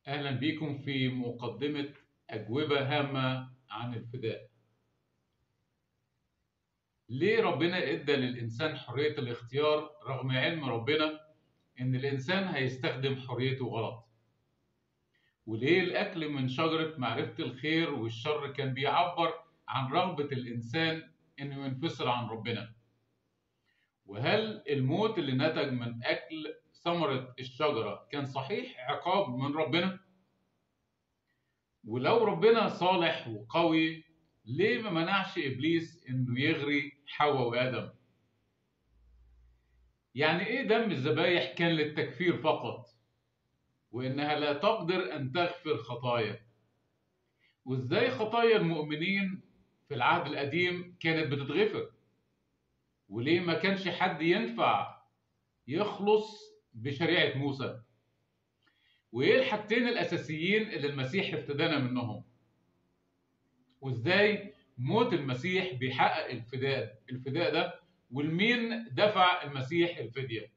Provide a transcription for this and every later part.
أهلا بكم في مقدمة أجوبة هامة عن الفداء. ليه ربنا إدى للإنسان حرية الاختيار رغم علم ربنا إن الإنسان هيستخدم حريته غلط؟ وليه الأكل من شجرة معرفة الخير والشر كان بيعبر عن رغبة الإنسان إنه ينفصل عن ربنا؟ وهل الموت اللي نتج من أكل ثمرة الشجرة كان صحيح عقاب من ربنا؟ ولو ربنا صالح وقوي ليه ما منعش إبليس إنه يغري حواء وآدم؟ يعني إيه دم الذبايح كان للتكفير فقط، وإنها لا تقدر أن تغفر خطايا؟ وإزاي خطايا المؤمنين في العهد القديم كانت بتتغفر؟ وليه ما كانش حد ينفع يخلص بشريعة موسى؟ وإيه الحاجتين الأساسيين اللي المسيح افتدانا منهم؟ وإزاي موت المسيح بيحقق الفداء ده، والمين دفع المسيح الفدية؟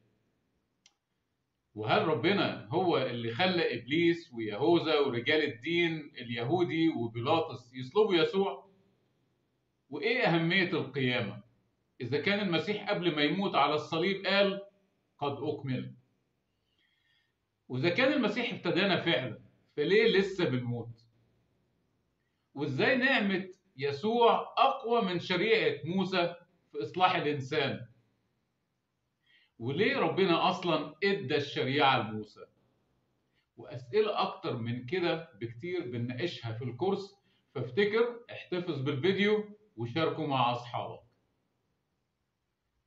وهل ربنا هو اللي خلى إبليس ويهوذا ورجال الدين اليهودي وبيلاطس يصلبوا يسوع؟ وإيه أهمية القيامة إذا كان المسيح قبل ما يموت على الصليب قال قد أكمل؟ وإذا كان المسيح افتدانا فعلا فليه لسه بنموت؟ وإزاي نعمة يسوع أقوى من شريعة موسى في إصلاح الإنسان؟ وليه ربنا أصلا إدى الشريعة لموسى؟ وأسئلة أكتر من كده بكتير بنناقشها في الكورس، فافتكر احتفظ بالفيديو وشاركه مع أصحابك.